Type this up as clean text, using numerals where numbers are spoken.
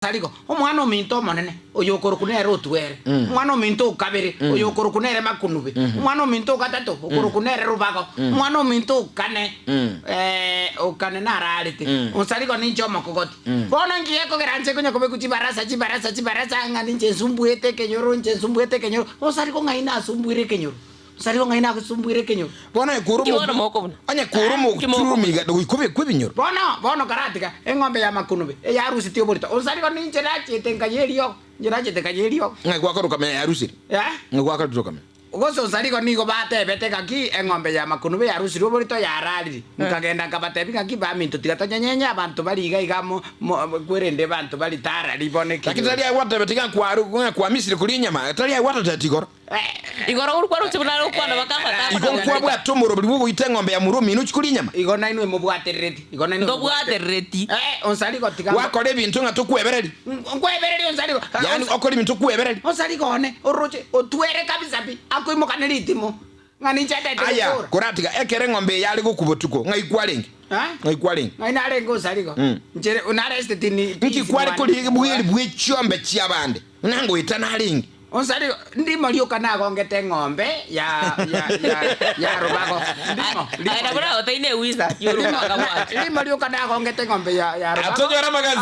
Tarigo, omwana ominto omonene, oyokorokwa nere Otuere, omwana ominto o kabere, oyokorokwa nere Makunube, omwana ominto o gatato, okorokwa nere Rubago, omwana ominto o kane, o kane nararete, Onsarigo ninche omokogoti. Bono inki gekogera nche konya kobekwa chibarasa, chibarasa, chibarasa, ng'a ninche nsumbuete ekenyoro, inche nsumbuete ekenyoro, Onsarigo ng'ai nasumbuire ekenyoro? Onsarigo ng'ai nagosumbuire ekenyoro? Bono onye kore Inki bono mokobuna? Onye kore Inki mokobuna? omoturumi iga goika obekwe ebinyoro. Bono, bono karatiga eng'ombe y'amakunube eyarusetie oborito, onsarigo ninche nachiete nkayia eriogo, inche nachiete nkayia eriogo. Ng'ai gwakorwa okamenya yarusire? Eh? Ng'ai gwakorire okamenya? Gose onsarigo nigo batebete ng'aki eng'ombe y'amakunube yarusirie oborito yararire. Nkagenda nkabatebia ng'aki baminto tiga tonyenyenye abanto bari iga iga mo, mo, kwerende abanto bari tarari bono Lakini ekenyoro. tari aye gwatebete ng'a kwaru ng'a kwamisire koria enyama, tari aye gwatateti igoro. Igoro korwa kwaroche buna are gokwana bakambata amo Igo na Omonene. nkwabwate omoroberi bw'ogoita eng'ombe ya mura omino ochie koria enyama? Igo nainwe mobwaterereti. Igo nainwe Ntobwaterereti. Eh, onsarigo tiga. Gwakora ebinto ng'a tokwebereri. Nkwebereria onsarigo. Yaani okore ebinto okwebereri. Onsarigo one, oroche, otwere kabisa pi, akoimoka ne ritimo, ng'a ninche atete Aya, gokora. koratiga ekero eng'ombe eye yare gokwa botuko, ng'ai kwarenge? Eh? Ng'ai kwarenge? Ng'ai narenge onsarigo? Nchere, naresete tini, Nki kware koria bweri bwe chiombe chi'abande, ng'a ngoeta narenge? Onsari, ndimo rioka nagongete eng'ombe ya, ya, ya, ya rubago. Ndimo, Aye rimo nabo rioka. nagotebi ne wizard Rimo, y'orubaga na, bwancha. rimo rioka nagongete eng'ombe ya, ya rubago. Atonyore amagasi.